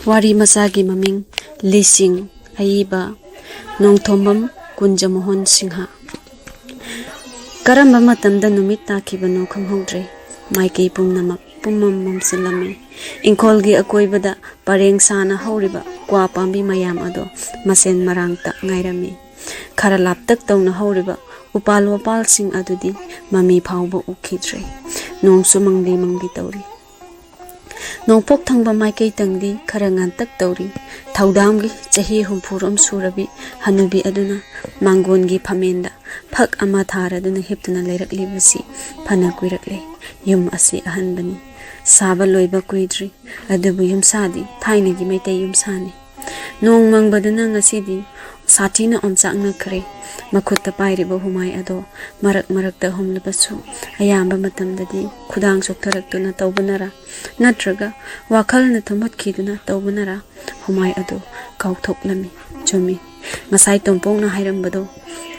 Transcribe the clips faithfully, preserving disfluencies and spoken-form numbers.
ꯋꯥꯔꯤ ꯃꯆꯥꯒꯤ ꯃꯃꯤꯡ ꯂꯤꯁꯤꯡ, ꯑꯏꯕ ꯅꯣꯡꯊꯣꯝꯕꯝ ꯀꯨꯟꯖꯃꯣꯍꯟ ꯁꯤꯡꯍ꯫ ꯀꯔꯝꯕ ꯃꯇꯝꯗ ꯅꯨꯃꯤꯠ ꯇꯥꯈꯤꯕꯅꯣ ꯈꯪꯍꯧꯗ꯭ꯔꯦ꯫ ꯃꯥꯏꯀꯩ ꯄꯨꯝꯅꯃꯛ ꯄꯨꯝꯃꯝ ꯃꯝꯁꯤꯜꯂꯝꯃꯤ꯫ ꯏꯪꯈꯣꯜꯒꯤ ꯑꯀꯣꯏꯕꯗ ꯄꯔꯦꯡ ꯁꯥꯅ ꯍꯧꯔꯤꯕ ꯀ꯭ꯋꯥ ꯄꯥꯝꯕꯤ ꯃꯌꯥꯝ ꯑꯗꯣ ꯃꯁꯦꯟ ꯃꯔꯥꯡꯇ ꯉꯥꯏꯔꯝꯃꯤ꯫ ꯈꯔ ꯂꯥꯞꯇꯛ ꯇꯧꯅ ꯍꯧꯔꯤꯕ ꯎꯄꯥꯜ ꯋꯥꯄꯥꯜꯁꯤꯡ ꯑꯗꯨꯗꯤ ꯃꯃꯤ ꯐꯥꯎꯕ ꯎꯈꯤꯗ꯭ꯔꯦ꯫ ꯅꯣꯡꯁꯨ ꯃꯪꯂꯤ ꯃꯪꯂꯤ ꯇꯧꯔꯤ꯫ ꯅꯣꯡꯄꯣꯛ ꯊꯪꯕ ꯃꯥꯏꯀꯩꯇꯪꯗꯤ ꯈꯔ ꯉꯥꯟꯇꯛ ꯇꯧꯔꯤ꯫ ꯊꯧꯗꯥꯝꯒꯤ ꯆꯍꯤ ꯍꯨꯝꯐꯨꯔꯣꯝ ꯁꯨꯔꯕꯤ ꯍꯅꯨꯕꯤ ꯑꯗꯨꯅ ꯃꯥꯡꯒꯣꯟꯒꯤ ꯐꯝꯃꯦꯟꯗ ꯐꯛ ꯑꯃ ꯊꯥꯔꯗꯨꯅ ꯍꯤꯞꯇꯨꯅ ꯂꯩꯔꯛꯂꯤꯕꯁꯤ ꯐꯅ ꯀꯨꯏꯔꯛꯂꯦ꯫ ꯌꯨꯝ ꯑꯁꯤ ꯑꯍꯟꯕꯅꯤ꯫ ꯁꯥꯕ ꯂꯣꯏꯕ ꯀꯨꯏꯗ꯭ꯔꯤ꯫ ꯑꯗꯨꯕꯨ ꯌꯨꯝꯁꯥꯗꯤ ꯊꯥꯏꯅꯒꯤ ꯃꯩꯇꯩ ꯌꯨꯝꯁꯥꯅꯤ꯫ ꯅꯣꯡ ꯃꯪꯕꯗꯨꯅ ꯉꯁꯤꯗꯤ ꯁꯥꯊꯤꯅ ꯑꯣꯝꯆꯥꯛꯅꯈ꯭ꯔꯦ꯫ ꯃꯈꯨꯠꯇ ꯄꯥꯏꯔꯤꯕ ꯍꯨꯃꯥꯏ ꯑꯗꯣ ꯃꯔꯛ ꯃꯔꯛꯇ ꯍꯨꯝꯂꯕꯁꯨ ꯑꯌꯥꯝꯕ ꯃꯇꯝꯗꯗꯤ ꯈꯨꯗꯥꯡ ꯆꯣꯛꯊꯔꯛꯇꯨꯅ ꯇꯧꯕꯅꯔꯥ ꯅꯠꯇ꯭ꯔꯒ ꯋꯥꯈꯜꯅ ꯊꯨꯝꯍꯠꯈꯤꯗꯨꯅ ꯇꯧꯕꯅꯔꯥ ꯍꯨꯃꯥꯏ ꯑꯗꯨ ꯀꯥꯎꯊꯣꯛꯂꯝꯃꯤ꯫ ꯆꯨꯝꯃꯤ, ꯉꯁꯥꯏ ꯇꯣꯝꯄꯣꯛꯅ ꯍꯥꯏꯔꯝꯕꯗꯣ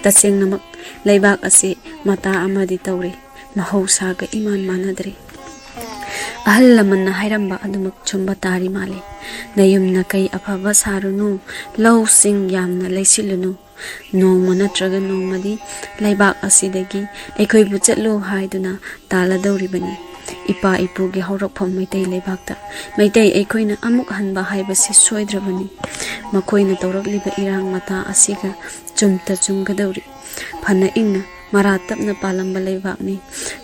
ꯇꯁꯦꯡꯅꯃꯛ ꯂꯩꯕꯥꯛ ꯑꯁꯤ ꯃꯇꯥ ꯑꯃꯗꯤ ꯇꯧꯔꯤ꯫ ꯃꯍꯧꯁꯥꯒ ꯏꯃꯥꯟ ꯃꯥꯟꯅꯗ꯭ꯔꯦ꯫ ꯑꯍꯜ ꯂꯃꯟꯅ ꯍꯥꯏꯔꯝꯕ ꯑꯗꯨꯃꯛ ꯆꯨꯝꯕ ꯇꯥꯔꯤ ꯃꯥꯜꯂꯦ꯫ ꯅꯌꯨꯝ ꯅꯀꯩ ꯑꯐꯕ ꯁꯥꯔꯨꯅꯨ, ꯂꯧꯁꯤꯡ ꯌꯥꯝꯅ ꯂꯩꯁꯤꯜꯂꯨꯅꯨ꯫ ꯅꯣꯡꯃ ꯅꯠꯇ꯭ꯔꯒ ꯅꯣꯡꯃꯗꯤ ꯂꯩꯕꯥꯛ ꯑꯁꯤꯗꯒꯤ ꯑꯩꯈꯣꯏꯕꯨ ꯆꯠꯂꯨ ꯍꯥꯏꯗꯨꯅ ꯇꯥꯜꯂꯗꯧꯔꯤꯕꯅꯤ꯫ ꯏꯄꯥ ꯏꯄꯨꯒꯤ ꯍꯧꯔꯛꯐꯝ ꯃꯩꯇꯩ ꯂꯩꯕꯥꯛꯇ ꯃꯩꯇꯩ ꯑꯩꯈꯣꯏꯅ ꯑꯃꯨꯛ ꯍꯟꯕ ꯍꯥꯏꯕꯁꯤ ꯁꯣꯏꯗ꯭ꯔꯕꯅꯤ꯫ ꯃꯈꯣꯏꯅ ꯇꯧꯔꯛꯂꯤꯕ ꯏꯔꯥꯡ ꯃꯇꯥ ꯑꯁꯤꯒ ꯆꯨꯝꯇ ꯆꯨꯝꯒꯗꯧꯔꯤ꯫ ꯐꯅ ꯏꯪꯅ ꯃꯔꯥ ꯇꯞꯅ ꯄꯥꯜꯂꯝꯕ ꯂꯩꯕꯥꯛꯅꯤ꯫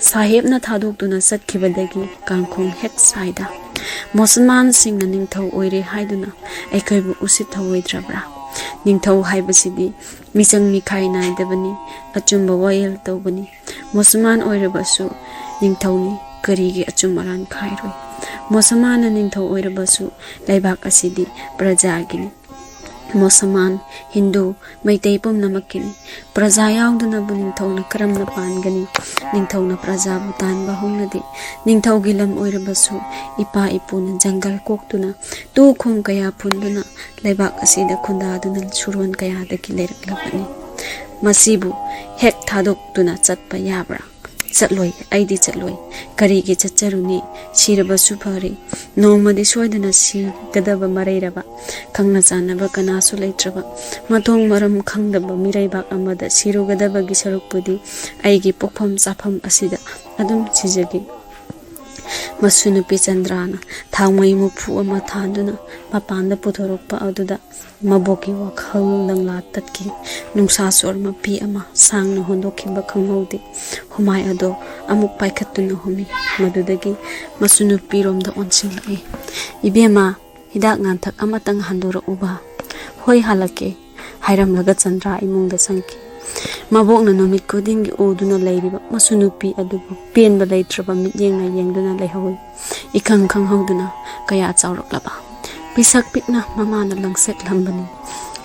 ꯁꯥꯍꯦꯕꯅ ꯊꯥꯗꯣꯛꯇꯨꯅ ꯆꯠꯈꯤꯕꯗꯒꯤ ꯀꯥꯡꯈꯣꯡ ꯍꯦꯛ ꯁꯥꯏꯗ ꯃꯨꯁꯜꯃꯥꯟꯁꯤꯡꯅ ꯅꯤꯡꯊꯧ ꯑꯣꯏꯔꯦ ꯍꯥꯏꯗꯨꯅ ꯑꯩꯈꯣꯏꯕꯨ ꯎꯁꯤꯠ ꯊꯧꯑꯣꯏꯗ꯭ꯔꯕ꯭ꯔꯥ? ꯅꯤꯡꯊꯧ ꯍꯥꯏꯕꯁꯤꯗꯤ ꯃꯤꯆꯪ ꯃꯤꯈꯥꯏ ꯅꯥꯏꯗꯕꯅꯤ, ꯑꯆꯨꯝꯕ ꯋꯥꯌꯦꯜ ꯇꯧꯕꯅꯤ꯫ ꯃꯨꯁꯜꯃꯥꯟ ꯑꯣꯏꯔꯕꯁꯨ ꯅꯤꯡꯊꯧꯅꯤ, ꯀꯔꯤꯒꯤ ꯑꯆꯨꯝ ꯑꯔꯥꯟ ꯈꯥꯏꯔꯣꯏ? ꯃꯨꯁꯜꯃꯥꯟꯅ ꯅꯤꯡꯊꯧ ꯑꯣꯏꯔꯕꯁꯨ ꯂꯩꯕꯥꯛ ꯑꯁꯤꯗꯤ ꯄ꯭ꯔꯖꯥꯒꯤꯅꯤ꯫ ꯃꯨꯁꯜꯃꯥꯟ, ꯍꯤꯟꯗꯨ, ꯃꯩꯇꯩ ꯄꯨꯝꯅꯃꯛꯀꯤꯅꯤ꯫ ꯄ꯭ꯔꯖꯥ ꯌꯥꯎꯗꯅꯕꯨ ꯅꯤꯡꯊꯧꯅ ꯀꯔꯝꯅ ꯄꯥꯟꯒꯅꯤ? ꯅꯤꯡꯊꯧꯅ ꯄ꯭ꯔꯖꯥꯕꯨ ꯇꯥꯟꯕ ꯍꯧꯅꯗꯦ꯫ ꯅꯤꯡꯊꯧꯒꯤ ꯂꯝ ꯑꯣꯏꯔꯕꯁꯨ ꯏꯄꯥ ꯏꯄꯨꯅ ꯖꯪꯒꯜ ꯀꯣꯛꯇꯨꯅ ꯇꯨ ꯈꯣꯡ ꯀꯌꯥ ꯐꯨꯟꯗꯨꯅ ꯂꯩꯕꯥꯛ ꯑꯁꯤꯗ ꯈꯨꯟꯗꯥꯗꯨꯅ ꯁꯨꯔꯣꯟ ꯀꯌꯥꯗꯒꯤ ꯂꯩꯔꯛꯂꯕꯅꯤ꯫ ꯃꯁꯤꯕꯨ ꯍꯦꯛ ꯊꯥꯗꯣꯛꯇꯨꯅ ꯆꯠꯄ ꯌꯥꯕ꯭ꯔꯥ? "ꯆꯠꯂꯣꯏ, ꯑꯩꯗꯤ ꯆꯠꯂꯣꯏ꯫ ꯀꯔꯤꯒꯤ ꯆꯠꯆꯔꯨꯅꯤ? ꯁꯤꯔꯕꯁꯨ ꯐꯔꯦ꯫ ꯅꯣꯡꯃꯗꯤ ꯁꯣꯏꯗꯅ ꯁꯤꯒꯗꯕ ꯃꯔꯩꯔꯕ, ꯈꯪꯅ ꯆꯥꯟꯅꯕ ꯀꯅꯥꯁꯨ ꯂꯩꯇ꯭ꯔꯕ, ꯃꯊꯣꯡ ꯃꯔꯝ ꯈꯪꯗꯕ ꯃꯤꯔꯩꯕꯥꯛ ꯑꯃꯗ ꯁꯤꯔꯨꯒꯗꯕꯒꯤ ꯁꯔꯨꯛꯄꯨꯗꯤ ꯑꯩꯒꯤ ꯄꯣꯛꯐꯝ ꯆꯥꯐꯝ ꯑꯁꯤꯗ ꯑꯗꯨꯝ ꯁꯤꯖꯒꯦ"꯫ ꯃꯁꯨ ꯅꯨꯄꯤ ꯆꯟꯗ꯭ꯔꯥꯅ ꯊꯥꯎꯃꯩ ꯃꯨꯛꯐꯨ ꯑꯃ ꯊꯥꯟꯗꯨꯅ ꯃꯄꯥꯟꯗ ꯄꯨꯊꯣꯔꯛꯄ ꯑꯗꯨꯗ ꯃꯕꯣꯛꯀꯤ ꯋꯥꯈꯜ ꯂꯪꯂꯥ ꯇꯠꯈꯤ꯫ ꯅꯨꯡꯁꯥ ꯁꯣꯔ ꯃꯄꯤ ꯑꯃ ꯁꯥꯡꯅ ꯍꯣꯟꯗꯣꯛꯈꯤꯕ ꯈꯪꯍꯧꯗꯦ꯫ ꯍꯨꯃꯥꯏ ꯑꯗꯣ ꯑꯃꯨꯛ ꯄꯥꯏꯈꯠꯇꯨꯅ ꯍꯨꯝꯃꯤ꯫ ꯃꯗꯨꯗꯒꯤ ꯃꯁꯨ ꯅꯨꯄꯤꯔꯣꯝꯗ ꯑꯣꯟꯁꯤꯜꯂꯛꯏ꯫ "ꯏꯕꯦꯝꯃ, ꯍꯤꯗꯥꯛ ꯉꯥꯟꯊꯛ ꯑꯃꯇꯪ ꯍꯟꯗꯣꯔꯛꯎꯕ"꯫ "ꯍꯣꯏ, ꯍꯜꯂꯛꯀꯦ" ꯍꯥꯏꯔꯝꯂꯒ ꯆꯟꯗ꯭ꯔꯥ ꯏꯃꯨꯡꯗ ꯆꯪꯈꯤ꯫ ꯃꯕꯣꯛꯅ ꯅꯨꯃꯤꯠ ꯈꯨꯗꯤꯡꯒꯤ ꯎꯗꯨꯅ ꯂꯩꯔꯤꯕ ꯃꯁꯨ ꯅꯨꯄꯤ ꯑꯗꯨꯕꯨ ꯄꯦꯟꯕ ꯂꯩꯇ꯭ꯔꯕ ꯃꯤꯠꯌꯦꯡꯅ ꯌꯦꯡꯗꯨꯅ ꯂꯩꯍꯧꯏ꯫ ꯏꯈꯪ ꯈꯪꯍꯧꯗꯅ ꯀꯌꯥ ꯆꯥꯎꯔꯛꯂꯕ꯫ ꯄꯤꯁꯛ ꯄꯤꯛꯅ ꯃꯃꯥꯅ ꯂꯪꯁꯦꯠꯂꯝꯕꯅꯤ꯫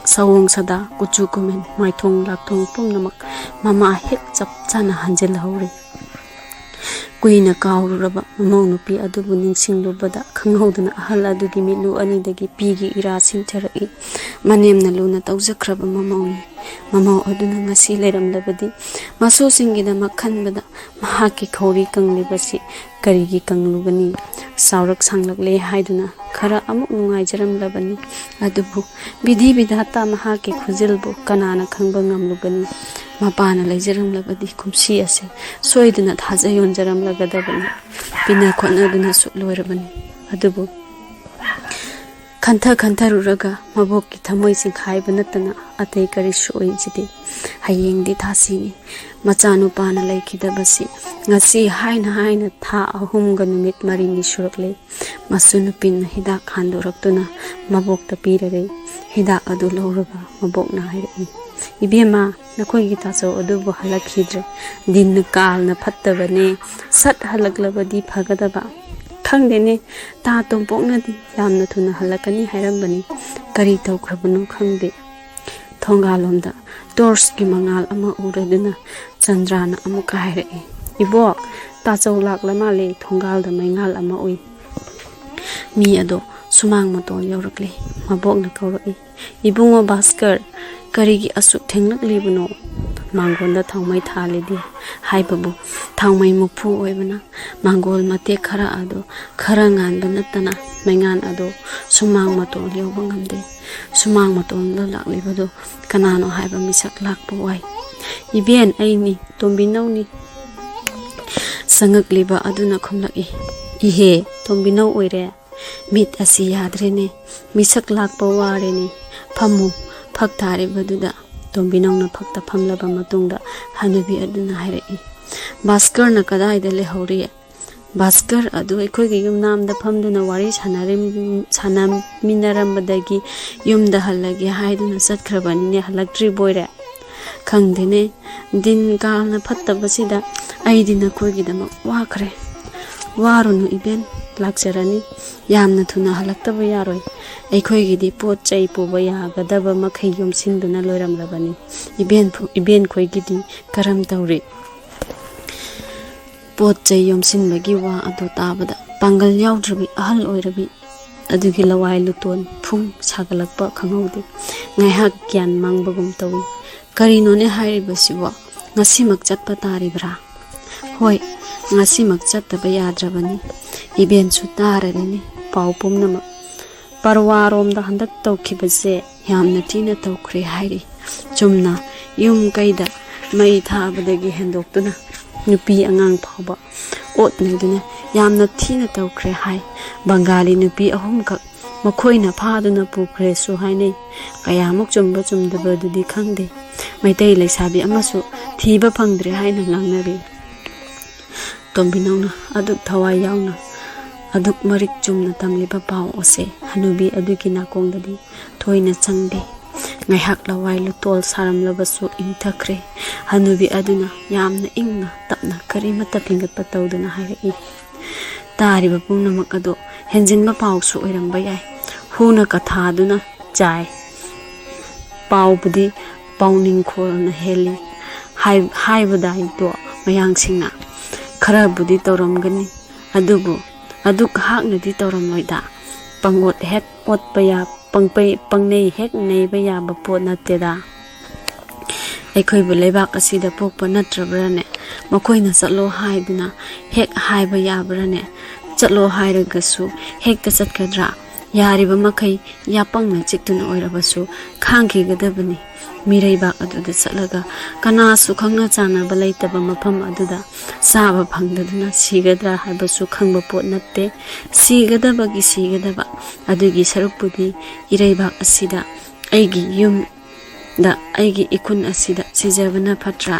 ꯁꯑꯣꯡ ꯁꯥꯗꯥ, ꯀꯨꯆꯨ ꯀꯨꯃꯦꯟ, ꯃꯥꯏꯊꯣꯡ ꯂꯥꯛꯊꯣꯡ ꯄꯨꯝꯅꯃꯛ ꯃꯃꯥ ꯍꯦꯛ ꯆꯞ ꯆꯥꯅ ꯍꯟꯖꯤꯜꯍꯧꯔꯤ꯫ ꯀꯨꯏꯅ ꯀꯥꯎꯔꯨꯔꯕ ꯃꯃꯧ ꯅꯨꯄꯤ ꯑꯗꯨꯕꯨ ꯅꯤꯡꯁꯤꯡꯂꯨꯕꯗ ꯈꯪꯍꯧꯗꯅ ꯑꯍꯜ ꯑꯗꯨꯒꯤ ꯃꯤꯠꯂꯨ ꯑꯅꯤꯗꯒꯤ ꯄꯤꯒꯤ ꯏꯔꯥ ꯁꯤꯟꯊꯔꯛꯏ꯫ ꯃꯅꯦꯝꯅ ꯂꯨꯅ ꯇꯧꯖꯈ꯭ꯔꯕ ꯃꯃꯧꯅꯤ꯫ ꯃꯃꯧ ꯑꯗꯨꯅ ꯉꯁꯤ ꯂꯩꯔꯝꯂꯕꯗꯤ ꯃꯁꯨꯁꯤꯡꯒꯤꯗꯃꯛ ꯈꯟꯕꯗ ꯃꯍꯥꯛꯀꯤ ꯈꯧꯔꯤ ꯀꯪꯂꯤꯕꯁꯤ ꯀꯔꯤꯒꯤ ꯀꯪꯂꯨꯒꯅꯤ? ꯆꯥꯎꯔꯛ ꯁꯥꯡꯂꯛꯂꯦ ꯍꯥꯏꯗꯨꯅ ꯈꯔ ꯑꯃꯨꯛ ꯅꯨꯡꯉꯥꯏꯖꯔꯝꯂꯕꯅꯤ꯫ ꯑꯗꯨꯕꯨ ꯕꯤꯙꯤ ꯕꯤꯙꯥꯇꯥ ꯃꯍꯥꯛꯀꯤ ꯈꯨꯖꯤꯜꯕꯨ ꯀꯅꯥꯅ ꯈꯪꯕ ꯉꯝꯂꯨꯒꯅꯤ? ꯃꯄꯥꯅ ꯂꯩꯖꯔꯝꯂꯕꯗꯤ ꯀꯨꯝꯁꯤ ꯑꯁꯤ ꯁꯣꯏꯗꯅ ꯊꯥꯖ ꯌꯣꯟꯖꯔꯝꯂꯒꯗꯕꯅꯤ꯫ ꯄꯤꯅ ꯈꯣꯠꯅꯗꯨꯅꯁꯨ ꯂꯣꯏꯔꯕꯅꯤ꯫ ꯑꯗꯨꯕꯨ ꯈꯟꯊ ꯈꯟꯊꯔꯨꯔꯒ ꯃꯕꯣꯛꯀꯤ ꯊꯃꯣꯏ ꯆꯤꯡꯈꯥꯏꯕ ꯅꯠꯇꯅ ꯑꯇꯩ ꯀꯔꯤꯁꯨ ꯑꯣꯏꯈꯤꯗꯦ꯫ ꯍꯌꯦꯡꯗꯤ ꯊꯥꯁꯤꯅꯤ꯫ ꯃꯆꯥꯅꯨꯄꯥꯅ ꯂꯩꯈꯤꯗꯕꯁꯤ ꯉꯁꯤ ꯍꯥꯏꯅ ꯍꯥꯏꯅ ꯊꯥ ꯑꯍꯨꯝꯒ ꯅꯨꯃꯤꯠ ꯃꯔꯤꯅꯤ ꯁꯨꯔꯛꯂꯦ꯫ ꯃꯁꯨ ꯅꯨꯄꯤꯅ ꯍꯤꯗꯥꯛ ꯍꯥꯟꯗꯣꯔꯛꯇꯨꯅ ꯃꯕꯣꯛꯇ ꯄꯤꯔꯔꯦ꯫ ꯍꯤꯗꯥꯛ ꯑꯗꯨ ꯂꯧꯔꯒ ꯃꯕꯣꯛꯅ ꯍꯥꯏꯔꯛꯏ, "ꯏꯕꯦꯝꯃ, ꯅꯈꯣꯏꯒꯤ ꯇꯥꯆꯧ ꯑꯗꯨꯕꯨ ꯍꯜꯂꯛꯈꯤꯗ꯭ꯔꯦ꯫ ꯗꯤꯟꯅ ꯀꯥꯜꯅ ꯐꯠꯇꯕꯅꯦ꯫ ꯁꯠ ꯍꯜꯂꯛꯂꯕꯗꯤ ꯐꯒꯗꯕ꯫ ꯈꯪꯗꯦꯅꯦ, ꯇꯥ ꯇꯣꯝꯄꯣꯛꯅꯗꯤ ꯌꯥꯝꯅ ꯊꯨꯅ ꯍꯜꯂꯛꯀꯅꯤ ꯍꯥꯏꯔꯝꯕꯅꯤ꯫ ꯀꯔꯤ ꯇꯧꯈ꯭ꯔꯕꯅꯣ ꯈꯪꯗꯦ"꯫ ꯊꯣꯡꯒꯥꯜꯂꯣꯝꯗ ꯇꯣꯔꯁꯀꯤ ꯃꯉꯥꯜ ꯑꯃ ꯎꯔꯗꯨꯅ ꯆꯟꯗ꯭ꯔꯥꯅ ꯑꯃꯨꯛꯀ ꯍꯥꯏꯔꯛꯏ, "ꯏꯕꯣꯛ, ꯇꯥꯆꯧ ꯂꯥꯛꯂ ꯃꯥꯜꯂꯦ, ꯊꯣꯡꯒꯥꯜꯗ ꯃꯩꯉꯥꯜ ꯑꯃ ꯎꯏ"꯫ ꯃꯤ ꯑꯗꯣ ꯁꯨꯃꯥꯡ ꯃꯇꯣꯟ ꯌꯧꯔꯛꯂꯦ꯫ ꯃꯕꯣꯛꯅ ꯀꯧꯔꯛꯏ, "ꯏꯕꯨꯡꯉꯣ ꯚꯥꯁꯀꯔ, ꯀꯔꯤꯒꯤ ꯑꯁꯨꯛ ꯊꯦꯡꯂꯛꯂꯤꯕꯅꯣ?" ꯃꯥꯡꯒꯣꯜꯗ ꯊꯥꯎꯃꯩ ꯊꯥꯜꯂꯤꯗꯤ ꯍꯥꯏꯕꯕꯨ, ꯊꯥꯎꯃꯩ ꯃꯨꯛꯐꯨ ꯑꯣꯏꯕꯅ ꯃꯥꯡꯒꯣꯜ ꯃꯇꯦꯛ ꯈꯔ ꯑꯗꯨ ꯈꯔ ꯉꯥꯟꯕ ꯅꯠꯇꯅ ꯃꯩꯉꯥꯟ ꯑꯗꯨ ꯁꯨꯃꯥꯡ ꯃꯇꯣꯟ ꯌꯧꯕ ꯉꯝꯗꯦ꯫ ꯁꯨꯃꯥꯡ ꯃꯇꯣꯟꯗ ꯂꯥꯛꯂꯤꯕꯗꯨ ꯀꯅꯥꯅꯣ ꯍꯥꯏꯕ ꯃꯤꯁꯛ ꯂꯥꯛꯄ ꯋꯥꯏ꯫ "ꯏꯕꯦꯟ, ꯑꯩꯅꯤ, ꯇꯣꯝꯕꯤꯅꯧꯅꯤ" ꯆꯪꯉꯛꯂꯤꯕ ꯑꯗꯨꯅ ꯈꯨꯝꯂꯛꯏ꯫ "ꯏꯍꯦ, ꯇꯣꯝꯕꯤꯅꯧ ꯑꯣꯏꯔꯦ꯫ ꯃꯤꯠ ꯑꯁꯤ ꯌꯥꯗ꯭ꯔꯦꯅꯦ꯫ ꯃꯤꯁꯛ ꯂꯥꯛꯄ ꯋꯥꯔꯦꯅꯦ꯫ ꯐꯝꯃꯨ"꯫ ꯐꯛ ꯊꯥꯔꯤꯕꯗꯨꯗ ꯇꯣꯝꯕꯤꯅꯧꯅ ꯐꯛꯇ ꯐꯝꯂꯕ ꯃꯇꯨꯡꯗ ꯍꯅꯨꯕꯤ ꯑꯗꯨꯅ ꯍꯥꯏꯔꯛꯏ, "ꯚꯥꯁꯀꯔꯅ ꯀꯗꯥꯏꯗ ꯂꯩꯍꯧꯔꯤ?" "ꯚꯥꯁꯀꯔ ꯑꯗꯨ ꯑꯩꯈꯣꯏꯒꯤ ꯌꯨꯝꯅꯥꯝꯗ ꯐꯝꯗꯨꯅ ꯋꯥꯔꯤ ꯁꯥꯟꯅꯔꯤꯝ-, ꯁꯥꯟꯅꯃꯤꯟꯅꯔꯝꯕꯗꯒꯤ ꯌꯨꯝꯗ ꯍꯜꯂꯒꯦ ꯍꯥꯏꯗꯨꯅ ꯆꯠꯈ꯭ꯔꯕꯅꯤꯅꯦ, ꯍꯜꯂꯛꯇ꯭ꯔꯤꯕꯣꯏꯔꯦ?" "ꯈꯪꯗꯦꯅꯦ, ꯗꯤꯟ ꯀꯥꯜꯅ ꯐꯠꯇꯕꯁꯤꯗ ꯑꯩꯗꯤ ꯅꯈꯣꯏꯒꯤꯗꯃꯛ ꯋꯥꯈ꯭ꯔꯦ꯫ ꯋꯥꯔꯨꯅꯨ ꯏꯕꯦꯟ, ꯂꯥꯛꯆꯔꯅꯤ꯫ ꯌꯥꯝꯅ ꯊꯨꯅ ꯍꯜꯂꯛꯇꯕ ꯌꯥꯔꯣꯏ꯫ ꯑꯩꯈꯣꯏꯒꯤꯗꯤ ꯄꯣꯠ ꯆꯩ ꯄꯨꯕ ꯌꯥꯒꯗꯕ ꯃꯈꯩ ꯌꯣꯝꯁꯤꯟꯗꯨꯅ ꯂꯣꯏꯔꯝꯂꯕꯅꯤ꯫ ꯏꯕꯦꯟ ꯐꯨ-, ꯏꯕꯦꯟꯈꯣꯏꯒꯤꯗꯤ ꯀꯔꯝ ꯇꯧꯔꯤ?" ꯄꯣꯠ ꯆꯩ ꯌꯣꯝꯁꯤꯟꯕꯒꯤ ꯋꯥ ꯑꯗꯨ ꯇꯥꯕꯗ ꯄꯥꯡꯒꯜ ꯌꯥꯎꯗ꯭ꯔꯕꯤ ꯑꯍꯜ ꯑꯣꯏꯔꯕꯤ ꯑꯗꯨꯒꯤ ꯂꯋꯥꯏ ꯂꯨꯇꯣꯟ ꯐꯨꯡ ꯁꯥꯒꯠꯂꯛꯄ ꯈꯪꯍꯧꯗꯦ꯫ ꯉꯥꯏꯍꯥꯛ ꯒ꯭ꯌꯥꯟ ꯃꯥꯡꯕꯒꯨꯝ ꯇꯧꯏ꯫ "ꯀꯔꯤꯅꯣꯅꯦ ꯍꯥꯏꯔꯤꯕꯁꯤꯕꯣ? ꯉꯁꯤꯃꯛ ꯆꯠꯄ ꯇꯥꯔꯤꯕ꯭ꯔꯥ?" "ꯍꯣꯏ, ꯉꯁꯤꯃꯛ ꯆꯠꯇꯕ ꯌꯥꯗ꯭ꯔꯕꯅꯤ꯫ ꯏꯕꯦꯟꯁꯨ ꯇꯥꯔꯔꯤꯅꯤ ꯄꯥꯎ ꯄꯨꯝꯅꯃꯛ꯫ ꯄꯔꯋꯥꯔꯣꯝꯗ ꯍꯟꯗꯛ ꯇꯧꯈꯤꯕꯁꯦ ꯌꯥꯝꯅ ꯊꯤꯅ ꯇꯧꯈ꯭ꯔꯦ ꯍꯥꯏꯔꯤ꯫ ꯆꯨꯝꯅ ꯌꯨꯝ ꯀꯩꯗ ꯃꯩ ꯊꯥꯕꯗꯒꯤ ꯍꯦꯟꯗꯣꯛꯇꯨꯅ ꯅꯨꯄꯤ ꯑꯉꯥꯡ ꯐꯥꯎꯕ ꯑꯣꯠꯅꯗꯨꯅ ꯌꯥꯝꯅ ꯊꯤꯅ ꯇꯧꯈ꯭ꯔꯦ ꯍꯥꯏ꯫ ꯕꯪꯒꯥꯂꯤ ꯅꯨꯄꯤ ꯑꯍꯨꯝꯈꯛ ꯃꯈꯣꯏꯅ ꯐꯥꯗꯨꯅ ꯄꯨꯈ꯭ꯔꯦꯁꯨ ꯍꯥꯏꯅꯩ꯫ ꯀꯌꯥꯃꯨꯛ ꯆꯨꯝꯕ ꯆꯨꯝꯗꯕꯗꯨꯗꯤ ꯈꯪꯗꯦ꯫ ꯃꯩꯇꯩ ꯂꯩꯁꯥꯕꯤ ꯑꯃꯁꯨ ꯊꯤꯕ ꯐꯪꯗ꯭ꯔꯦ ꯍꯥꯏꯅ ꯉꯥꯡꯅꯔꯤ꯫" ꯇꯣꯝꯕꯤꯅꯧꯅ ꯑꯗꯨꯛ ꯊꯋꯥꯏ ꯌꯥꯎꯅ, ꯑꯗꯨꯛ ꯃꯔꯤꯛ ꯆꯨꯝꯅ ꯇꯝꯂꯤꯕ ꯄꯥꯎ ꯑꯁꯦ ꯍꯅꯨꯕꯤ ꯑꯗꯨꯒꯤ ꯅꯥꯀꯣꯡꯗꯗꯤ ꯊꯣꯏꯅ ꯆꯪꯗꯦ꯫ ꯉꯥꯏꯍꯥꯛ ꯂꯋꯥꯏ ꯂꯨꯇꯣꯜ ꯁꯥꯔꯝꯂꯕꯁꯨ ꯏꯪꯊꯈ꯭ꯔꯦ꯫ ꯍꯅꯨꯕꯤ ꯑꯗꯨꯅ ꯌꯥꯝꯅ ꯏꯪꯅ ꯇꯞꯅ ꯀꯔꯤꯃꯠꯇ ꯐꯤꯡꯒꯠꯄ ꯇꯧꯗꯅ ꯍꯥꯏꯔꯛꯏ, "ꯇꯥꯔꯤꯕ ꯄꯨꯝꯅꯃꯛ ꯑꯗꯨ ꯍꯦꯟꯖꯤꯟꯕ ꯄꯥꯎꯁꯨ ꯑꯣꯏꯔꯝꯕ ꯌꯥꯏ꯫ ꯍꯨꯅ ꯀꯊꯥꯗꯨꯅ ꯆꯥꯏ꯫ ꯄꯥꯎꯕꯨꯗꯤ ꯄꯥꯎꯅꯤꯡꯈꯣꯜꯅ ꯍꯦꯜꯂꯤ ꯍꯥꯏ-, ꯍꯥꯏꯕꯗꯥꯏꯗꯣ ꯃꯌꯥꯡꯁꯤꯡꯅ꯫ ꯈꯔꯕꯨꯗꯤ ꯇꯧꯔꯝꯒꯅꯤ, ꯑꯗꯨꯕꯨ ꯑꯗꯨꯛ ꯍꯥꯛꯅꯗꯤ ꯇꯧꯔꯝꯂꯣꯏꯗ꯫ ꯄꯪꯑꯣꯠ ꯍꯦꯛ ꯑꯣꯠꯄ ꯌꯥ-, ꯄꯪꯄꯩ-, ꯄꯪꯅꯩ ꯍꯦꯛ ꯅꯩꯕ ꯌꯥꯕ ꯄꯣꯠ ꯅꯠꯇꯦꯗ꯫ ꯑꯩꯈꯣꯏꯕꯨ ꯂꯩꯕꯥꯛ ꯑꯁꯤꯗ ꯄꯣꯛꯄ ꯅꯠꯇ꯭ꯔꯕ꯭ꯔꯥꯅꯦ? ꯃꯈꯣꯏꯅ ꯆꯠꯂꯣ ꯍꯥꯏꯗꯨꯅ ꯍꯦꯛ ꯍꯥꯏꯕ ꯌꯥꯕ꯭ꯔꯥꯅꯦ? ꯆꯠꯂꯣ ꯍꯥꯏꯔꯒꯁꯨ ꯍꯦꯛꯇ ꯆꯠꯀꯗ꯭ꯔꯥ? ꯌꯥꯔꯤꯕ ꯃꯈꯩ ꯌꯥꯄꯪꯅ ꯆꯤꯛꯇꯨꯅ ꯑꯣꯏꯔꯕꯁꯨ ꯈꯥꯡꯈꯤꯒꯗꯕꯅꯤ꯫ ꯃꯤꯔꯩꯕꯥꯛ ꯑꯗꯨꯗ ꯆꯠꯂꯒ ꯀꯅꯥꯁꯨ ꯈꯪꯅ ꯆꯥꯟꯅꯕ ꯂꯩꯇꯕ ꯃꯐꯝ ꯑꯗꯨꯗ ꯆꯥꯕ ꯐꯪꯗꯗꯨꯅ ꯁꯤꯒꯗ꯭ꯔꯥ ꯍꯥꯏꯕꯁꯨ ꯈꯪꯕ ꯄꯣꯠ ꯅꯠꯇꯦ꯫ ꯁꯤꯒꯗꯕꯒꯤ ꯁꯤꯒꯗꯕ꯫ ꯑꯗꯨꯒꯤ ꯁꯔꯨꯛꯄꯨꯗꯤ ꯏꯔꯩꯕꯥꯛ ꯑꯁꯤꯗ, ꯑꯩꯒꯤ ꯌꯨꯝꯗ, ꯑꯩꯒꯤ ꯏꯈꯨꯟ ꯑꯁꯤꯗ ꯁꯤꯖꯕꯅ ꯐꯠꯇ꯭ꯔꯥ?